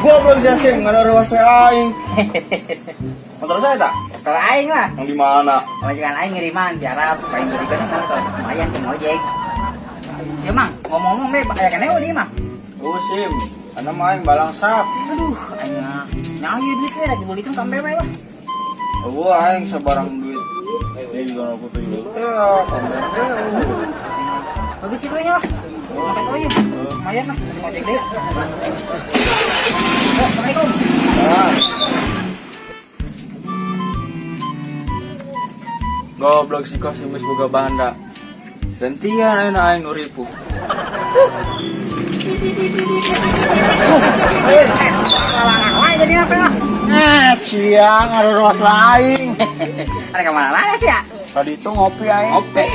Goblok sia Sim, ngaruas we aing. Motor saya tak? Motor aing lah. Yang di mana? Majikan aing ngiriman di Arab, paling berikan kan motor. Lumayan ke ojek. Ya Mang, ngomong-ngomong deh, aya keneh di mah. Oh Sim, ana mah aing balangsap. Aduh, aing mah nyahi duit we lagi belikan ka BMW lah. Oh, aing sabarang duit. Dia juga aku tuh teh, ka BMW. Bagus itu nya lah. Makan tuh yuk. Lumayan lah, jadi ojek deh. Oh, Assalamualaikum. Ah. Goblok si Kosim geus boga banda. Gantian ayeuna aing nu ripuh. Eh, lalangan wae jadi apa lah. Eh, sia ngaruas aing. Ada kemana mana sih ya? Tadi itu ngopi aing. Ngopi.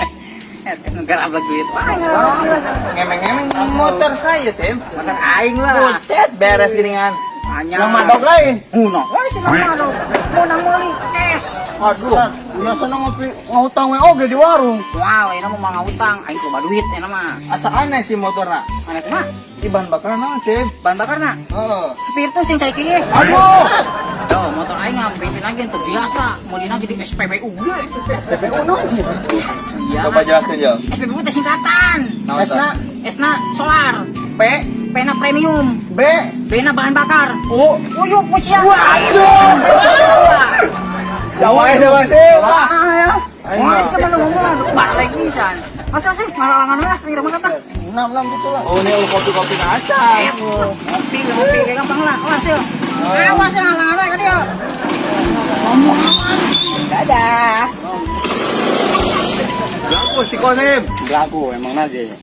Eh, kes negara ablak duit. Wah, ngaruas. Ngemeng-ngemeng motor saya, Sim. Motor aing lah. Butet beres geningan. Hanya. Yang madog lain. Uno. Wah, sih madog. Mau nang meuli cash. Aduh, biasa ngopi ngutang we oge di warung. Wow, ini mah mau ngutang, aing coba duit ini mah. Asa aneh sih motorna. Aneh kumaha? Di bahan bakar naon, Sim? Bahan bakarna? Heeh. Spiritus yang cai kieu. Aduh. Tuh, motor aing ngam bensin lagi tuh biasa. Mau dina jadi SPBU deh. TPU naon sih? Iya, sia. Coba jelaskan, Jo. SPBU teh singkatan. Naon S-na tah? S-na solar, P P-na premium, B B-na bahan bakar. U. Uyup sia. Waduh. Jawa ya, Jawa Sim. Wah, ya. Aing Wah, mah. sama lu ngomong balik pisan. Masa sih ngalalangan lah kira mah kata. Enam enam gitu lah. Oh, ini kopi-kopi kaca. Eh, ngopi, ngopi kayak gampang lah. Awas ya. Awas ya ngalangan wae ka dieu. Ngomong aman. Dadah. Laku si Kosim. Lagu emang aja.